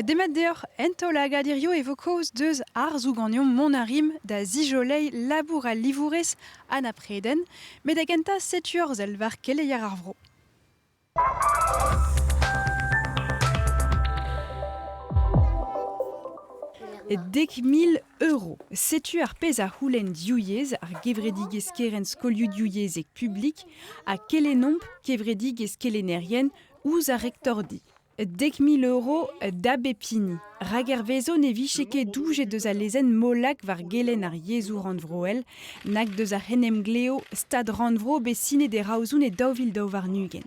Demat deoc'h, en taol-lagad hirio e vo kaoz deus arzoù ganeomp mont a rimp da zijoleiñ labour al livourez Anna Preden, met da gentañ setu ur sell war keleier ar vro. 10,000 euro. Setu ar pezh a c'houlenn Div Yezh, ar gevredigezh kerent skolioù divyezhek publik, ha kelennomp kevredigezh kelennerien ouzh ar rektordi. 10,000 euro da bep hini. Rak hervezo ne vije ket doujet eus al lezenn Molac war gelenn ar yezhoù rannvroel, nag deus ar c'henemglev Stad-Rannvro bet sinet e Raozoun e 2022.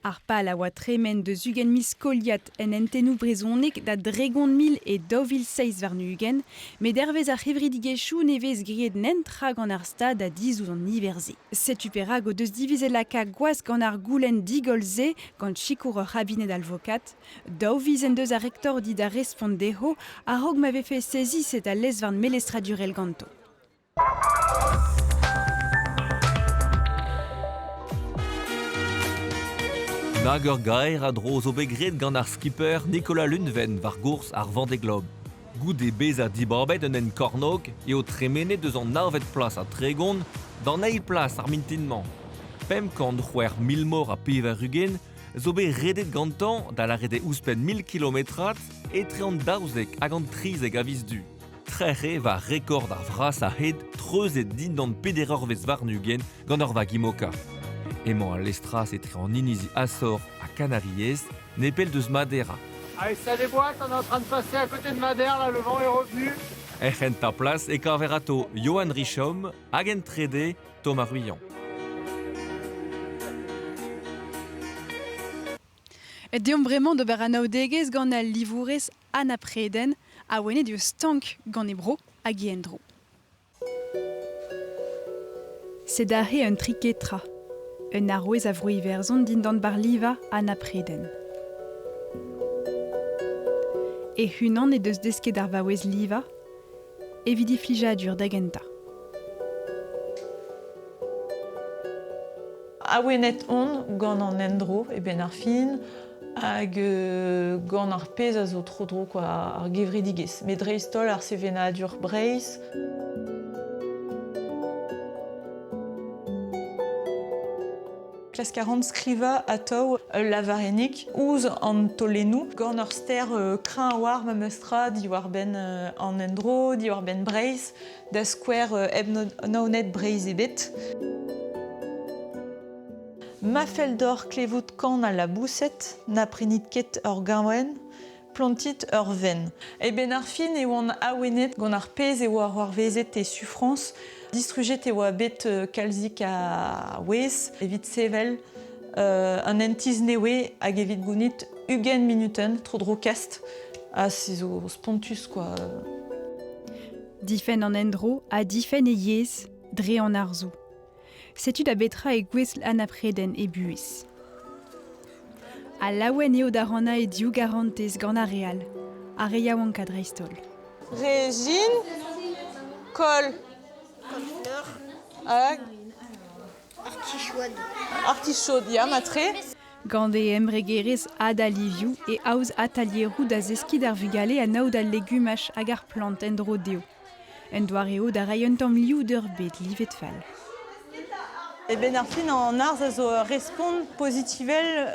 Ar pal a oa tremen deus 20 mil skoliad en hentennoù brezhonek da 30 mil e 2027, met hervez ar c'hevredigezhioù ne vez graet netra gant ar Stad da dizhout an niver-se. Setu perak o deus divizet lakaat gwask gant ar goulenn digoll-se gant sikour ur c'habined alvokad. Daou viz en deus ar rektordi da respont dezho a-raok ma vefe seziset al lez-varn melestradurel ganto. Nag ur gaer a dro zo bet graet gant ar skipper Nicolas Lunven war gourz ar Vendée Globe. Goude bezañ dibabet un hent kornôg eo tremenet eus an navet plas ha 30 d'an eil plas ar mintin-mañ. 506 mor ha 80 zo bet redet gantañ da lâret eo ouzhpenn 1000 kilometrad etre an 12 hag an 13 a viz Du. Trec'h eo war rekord ar vrasañ hed treuzet dindan peder eurvezh warn-ugent gant ur vag IMOCA. Emañ al lestraz etre an inizi Azor ha Kanariez, nepell deus Madeira. Allez, ça déboîte, on est en train de passer à côté de Madère, là, le vent est revenu. Er c'hentañ plas e kaver atao Johan Richaume hag en trede Thomas Ruillon. Deomp bremañ d'ober anaoudegezh gant al livourez Anna Preden, awenet eo stank gant he bro hag he endro. Sed aze un triketra, un arouez a Vro-Iwerzhon dindan barr-livañ Anna Preden. Hec'h-unan he deus desket ar vaouez livañ evit he flijadur da gentañ. Awenet on gant an endro e benn ar fin hag gant ar pezh a zo tro-dro quoi, ar gevredigezh. Met dreist-holl ar sevenadur Breizh. Klask a ran skrivañ atav ul lavarennig ouzh an taolennoù gant ur ster kreñv war memestra diwar-benn an endro, diwar-benn Breizh, da skouer hep Naoned Breizh ebet. Ma fell deoc'h klevout kan al laboused, na prenit ket ur gaouenn, plantit ur venn. E-benn ar fin e oan awenet gant ar pezh e oa c'hoarvezet e Sufrañs. Distrujet e oa bet kalzik a wezh evit sevel un hent-tizh nevez hag evit gounit 20 minutenn tro-dro kast. Ha se zo spontus quoi. Difenn an endro ha difenn e yezh dre an arzoù. Setu da betra e gouestl Anna Preden e buhez. Ha laouen eo da rannañ e div garantez gant ar re all, ar re yaouankañ dreist-holl. Régine, colle. Hag Artichaut, ya, matre. Gant e embregerezh Ada Livioù e aoz atalieroù da zeskiñ d'ar vugale anaout al legumaj hag ar plant en-dro dezho. Un doare eo da reiñ un tamm liv d'ur bed livet fall. E benn ar fin, an arz a zo ur respont pozitivel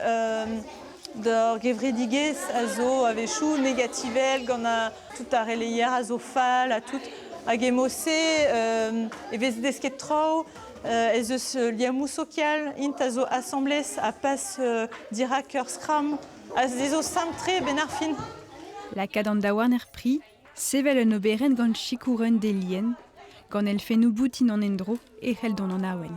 d'ur gevredigezh a zo a-wechoù negativel gant tout ar releier a zo fall ha tout. Hag e mod-se e vez desket traoù, ez eus liammoù sokial, int a zo asambles ha pas dirak ur skramm. Ha se zo simpl-tre benn ar fin. Lakaat an daouarn er pri, sevel un oberenn gant sikour un delienn, gant elfennoù boutin an endro e c'hell dont an awen.